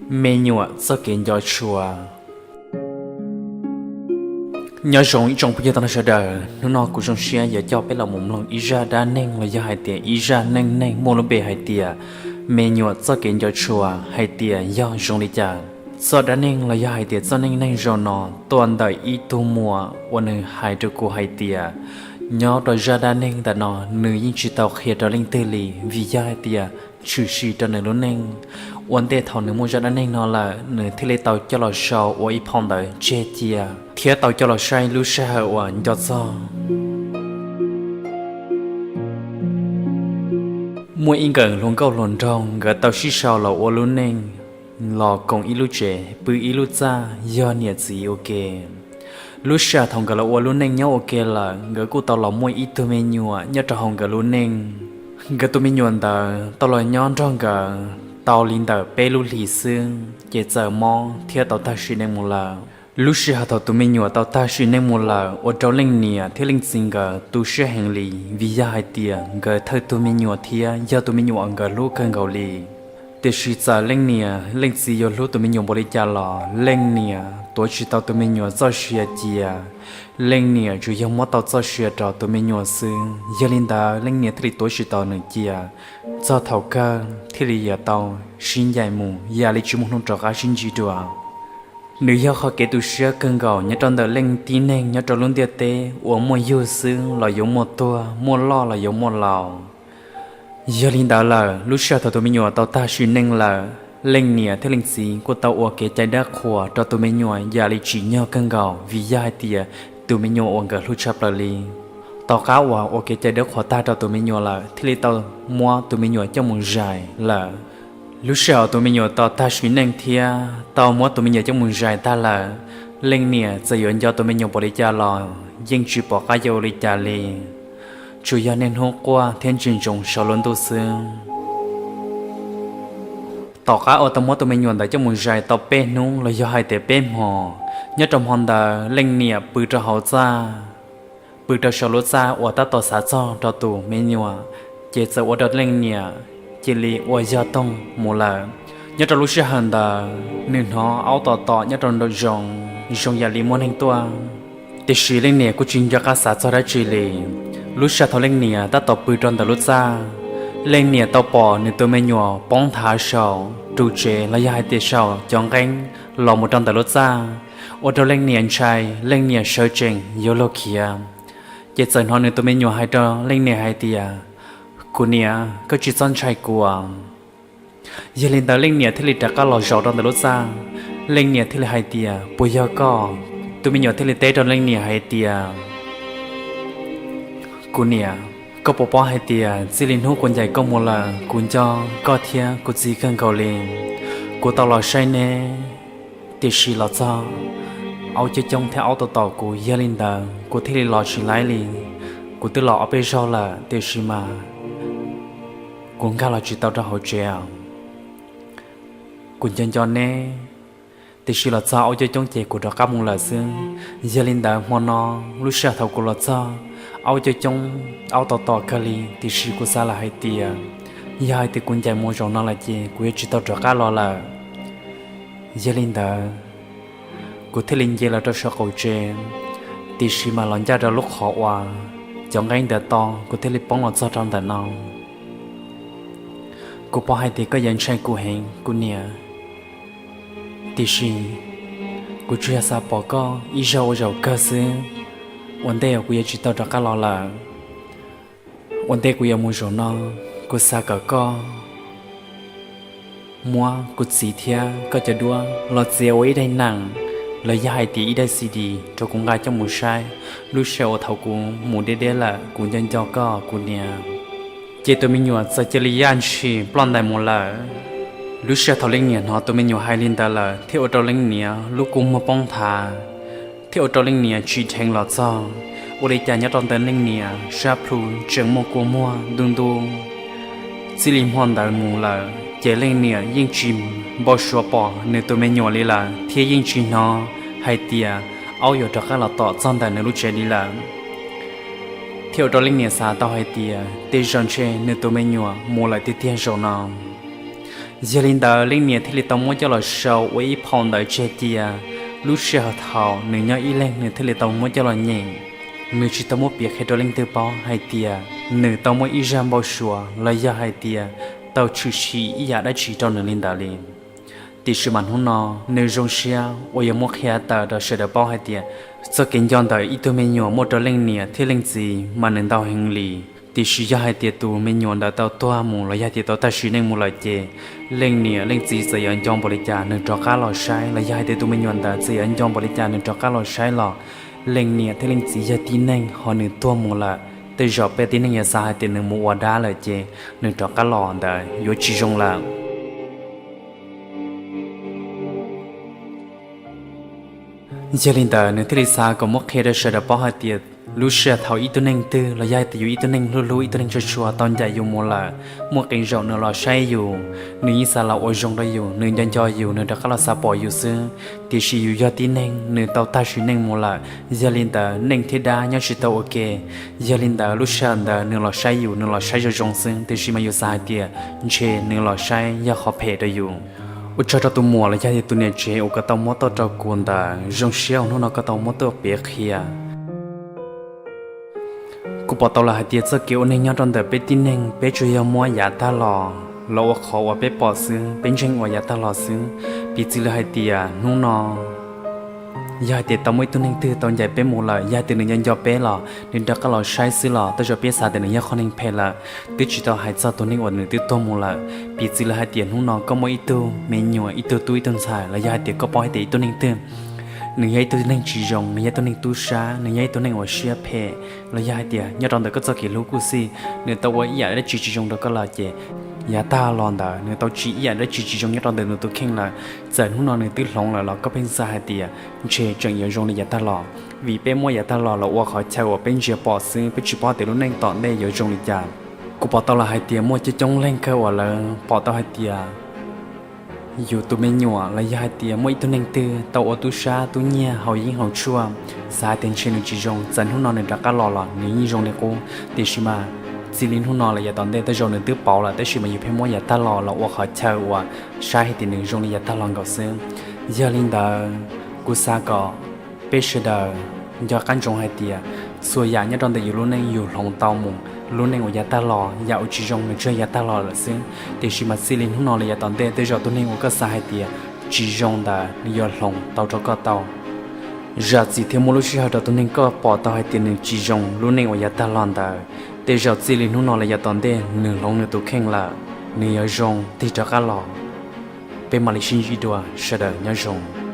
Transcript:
Me nyuam txoj kev nco tshua. Nyob zoo ib tsoom phooj ywg tau sawv daws, hnub no kuv zoo siab yuav coj peb los mus mloog ib zaj dab neeg los yog hais tias ib zaj neej neeg muaj lub npe hais tias me nyuam txoj kev nco tshua hais tias yog zoo li cas. Txoj dab neeg los yog hais tias txoj neej neeg zoo no tuaj ntawm ib tug muam uas nws hais rau kuv hais tias nyob rau zaj dab neeg ntawm no nws yeej tsis tau qhia rau leej twg li vim yog hais tias tshwm sim rau nws lub neej. Ua ntej thaum nws muaj zaj dab neeg no lawm nws thiaj li tau coj los sau ua ib phau ntawv tseg cia thiab tau coj los saib lub sij hawm uas nco txog. Muaj ib nkawm hluas nkauj hluas nraug nkawd tau sib sau los ua lub neej los koom ib lub tsev pw ib lub txaj yog niam txiv ua ke. Lub sij hawm thaum nkawd los ua lub neej nyob ua ke lawm nkawd kuj tau los muaj ib tug me nyuam nyob rau hauv nkawd lub neej. Nkawd tus me nyuam ntawd tau los nyob nrog nkawd tau li ntawm peb lub hlis xwb ces txawm mob thiab tau tag sim neej mus lawm. Lub sij hawm thaum tus me nyuam tau tag sim neej mus lawm ua rau leej niam thiab leej txiv nkawd tu siab heev li vim yog hais tias nkawd thawj tug me nyuam thiab yog tus me nyuam uas nkawd hlub kawg nkaus li. Tiam sis txawm leej niam leej txiv yuav hlub tus me nyuam npaum li cas los leej niam tuav tsis tau tus me nyuam txoj sia cia. Leej niam tsuas yog muab tau txoj sia rau tus me nyuam xwb, yog li ntawd leej niam thiaj li tuav tsis tau nws cia. Txog thaum kawg thiaj li yuav tau sib ncaim mus yam li tsis muaj hnub rov qab sib ntsib dua. Nws yog qhov kev tu siab kawg nkaus nyob rau ntawm leej tib neeg nyob rau lub ntiaj teb uas muaj yug xwb los yuav muaj tuag, muaj loj los yuav muaj laus. Yog li ntawd lawm lub sij hawm thaum tus me nyuam tau tag sim neej lawm, leej niam thiab leej txiv kuj tau ua kev cai dawb qhuas rau tus me nyuam yam li tsim nyog kawg nkaus vim yog hais tias tus me nyuam uas nkawd hlub tshaj plaws li. Tom qab uas ua kev cai dawb qhuas tag rau tus me nyuam lawm thiaj li tau muab tus me nyuam coj mus zais lawm. Lub sij hawm tus me nyuam tau tag sim neej thiab tau muab tus me nyuam coj mus zais tag lawm, leej niam txawm yuav nco tus me nyuam npaum li cas los yeej tsis pom qab yuav ua li cas li, tsuas yog niaj hnub quaj thiab ntsia ntsoov saum lub ntuj xwb. Tom qab uas tau muab tus me nyuam ntawd coj mus zais tau peb hnub los yog hais tias peb hmo, nyob rau hmo ntawd leej niam pw rau hauv txaj, pw rau saum lub txaj uas tab tom xav txog rau tus me nyuam, ces txawm ua rau leej niam cia li ua yog toog mus lawm. Nyob rau lub sij hawm ntawd nws hnov aub tom tom nyob rau nraum zoov zoo yam li muaj neeg tuaj, tiam sis leej niam kuj tsis nco qab xav txog dab tsi li. Lub sij hawm thaum leej niam tab tom pw rau ntawm lub txaj, leej niam tau pom nws tus me nyuam poob nthav saum ru tsev los yog hais tias saum cov nqeeb los mus rau ntawm lub txaj, ua rau leej niam ntshai, leej niam sawv tsees yuav luag khiav. Ces txawm hnov nws tus me nyuam hais rau leej niam hais tias, kuv niam, koj tsis txhob ntshai kuv. Yog li ntawd leej niam thiaj li rov qab los zaum rau ntawm lub txaj. Leej niam thiaj li hais tias, puas yog koj? Tus me nyuam thiaj li teb rau leej niam hais tias, kuv niam, koj puas paub hais tias txij li hnub kuv ncaim koj mus lawm kuv nco koj thiab kuv txiv kawg nkaus li. Kuv tau los saib neb, tiam sis los txog aub coob coob thiab aub tom tom kuv, yog li ntawd kuv thiaj li los tsis laib li. Kuv twb los ob peb zaug lawm tiam sis mas kuv nkag los tsis tau rau hauv tsev. Kuv nco nco neb, tiam sis los txog aub coob coob ces kuv rov qab mus lawm xwb. Yog li ntawd hmo no lub sij hawm thaum kuv los txog, aub coob coob, aub tom tom kawg li, tiam sis kuv xav lawm hais tias yog hais tias kuv ncaim mus zaum no lawm ces kuv yuav tsis tau rov qab los lawm. Yog li ntawd kuv thiaj li nce los rau saum qaum tsev, tiam sis mas los ncaj rau lub qhov uas cov nqeeb ntawd to, kuv thiaj li poob los txog rau ntawm no. Kuv paub hais tias koj yuav ntshai kuv heev kuv niam, tiam sis kuv tsuas yog xav pom koj ib zaug ua zaum kawg xwb. Ua ntej kuv yuav tsis tau rov qab los lawm. Ua ntej kuv yuav mus zaum no, kuv xav kom koj muab kuv txiv thiab koj cov duab los txiav ua ib daim nees los yog hais tias ib daim C D rau kuv nqa coj mus saib. Lub sij hawm uas thaum kuv mus deb deb lawm kuv nco nco koj kuv niam. Ces tus me nyuam txawm cia li yaj ntshis ploj ntais mus lawm. Lub sij hawm thaum leej niam hnov tus me nyuam hais li ntawd lawm thiaj ua rau leej niam lub kua muag poob nthav, thiaj ua rau leej niam tsim dheev los txog. Ua li cas nyob rau ntawm leej niam sab plhu tseem muaj kua muag ntuj ntuj. Txij li hmo ntawd mus lawm ces leej niam yeej tsis npau suav pom nws tus me nyuam li lawm thiab yeej tsis hnov hais tias aub yuav rov qab los tom txog ntawm nws lub tsev li lawm. Thiaj ua rau leej niam xav tau hais tias tej zaum ntshe nws tus me nyuam mus lawm tiag tiag zaum no. Yog li ntawd leej niam thiaj li tau muab coj los sau ua ib phau ntawv tseg cia. Lub sij hawm thaum nws nyob ib leeg nws thiaj li tau muab coj los nyeem. Nws tsis tau muab piav qhia rau leej twg paub hais tias nws tau muaj ib zaj npau suav los yog hais tias tau tshwm sim ib yam dab tsi rau nws li ntawd li. Tiam sis mas hnub no nws zoo siab uas yuav muab qhia tawm rau sawv daws paub hais tias txoj kev nco ntawm ib tug me nyuam muaj rau leej niam thiab leej txiv mas nws ntau heev li. Tiam sis yog hais tias tus me nyuam ntawd tau tuag mus los yog tias tau tag sim neej mus lawm ces leej niam leej txiv txawm yuav nco npaum li cas nws rov qab los saib, los yog hais tias tus me nyuam ntawd txawm yuav nco npaum li cas nws rov qab los saib los leej niam thiab leej txiv yog tib neeg ho nws tuag mus lawm, tej zaum peb tib neeg yuav xav hais tias nws mus ua dab lawm ces nws rov qab los ntawd yuav tsis zoo lawm. Yog li ntawd nws thiaj li xav kom muab qhia rau sawv daws paub hais tias lub sij hawm thaum ib tug neeg twg los yog hais tias yus ib tug neeg hlub hlub ib tug neeg tshua tshua tau ncaim yus mus lawm, muaj qee zaum nws los saib yus, nws yeej xav los ua zoo rau yus, nws nco nco yus, nws rov qab los xav pom yus xwb. Tiam sis yus yog tib neeg, nws tau tag sim neej mus lawm, yog li ntawd neej thiab dab nyob tsis tau ua ke. Yog li ntawd lub sij hawm ntawd nws los saib yus, nws los saib zoo zoo xwb, tiam sis mas yus xav hais tias ntshe nws los saib yog qhov phem rau yus. Ua tsaug rau tus muam los yog tias tus niam tsev uas koj tau muab tuaj rau kuv ntawd, zoo siab uas hnub no koj tau muab tuaj piav qhia. Kuv pom tau lawm hais tias txoj kev ua neeg nyob rau ntawm peb tib neeg, peb tsuas yog muab yav tag los los ua qhov uas peb pom xwb, peb ntseeg ua yav tag los xwb. Piv txwv li hais tias hnub no yog hais tias tau muaj ib tug neeg twg tau ncaim peb mus lawm, yog hais tias nws nco nco peb los nws rov qab los saib xwb los tej zaum peb xav tias nws yog qhov neeg phem lawm, twb tsis tau hais txog tus neeg uas nws twb tuag mus lawm. Piv txwv li hais tias hnub no koj muaj ib tug me nyuam, ib tug tub ib tug ntxhais, los yog hais tias koj paub hais tias ib tug neeg twg nws yog ib tug neeg tsis zoo, nws yog ib tug neeg tub sab, nws yog ib tug neeg uas siab phem, los yog hais tias nyob rau ntawm koj txoj kev hlub kuj xij, nws tau ua ib yam dab tsi tsis zoo rau koj lawm ces yav tag los ntawd nws tau tsim ib yam dab tsi tsis zoo nyob rau ntawm nws tus kheej lawm. Txawm hnub no nws twb hloov lawm los koj pheej xav hais tias ntshe tseem yuav zoo li yav tag los, vim peb muab yav tag los los ua qhov chaw uas peb ntsia pom xwb, peb tsis paub hais tias lub neej tom ntej yuav zoo li cas. Kuv pom tau lawm hais tias muaj coob coob leej kawg uas lawv pom tau hais tias yus tus me nyuam los yog hais tias muaj ib tug neeg twg tau ua tub sab tub nyiag haus yeeb haus tshuaj, xav hais tias ntshe nws tsis zoo, txawm hnub no nws rov qab los los nws yeej zoo li qub. Tiam sis mas txij li hnub no los yav tom ntej tej zaum nws twb pauv lawm, tab sis mas yus pheej muab yav tag los los ua qhov chaw uas saib hais tias nws zoo li yav tag los nkaus xwb. Yog li ntawd, kuv xav kom peb sawv daws nco qab ntsoov hais tias txhua yam nyob rau ntawm yus lub neej yus hloov tau mus, lub neej uas yav tag los, yam uas tsis zoo nws tsuas yav tag los lawm xwb. Tiam sis mas txij li hnub no los yav tom ntej tej zaum tus neeg uas koj xav hais tias tsis zoo ntawd nws yuav hloov tau rau koj tau. Zam txim thiab muab lub sij hawm rau tus neeg koj pom tau hais tias nws tsis zoo lub neej uas yav tag los ntawd, tej zaum txij li hnub no los yav tom ntej nws hloov nws tus kheej lawm, nws yuav zoo tig rov qab los. Peb mam li sib ntsib dua, sawv daws nyob zoo.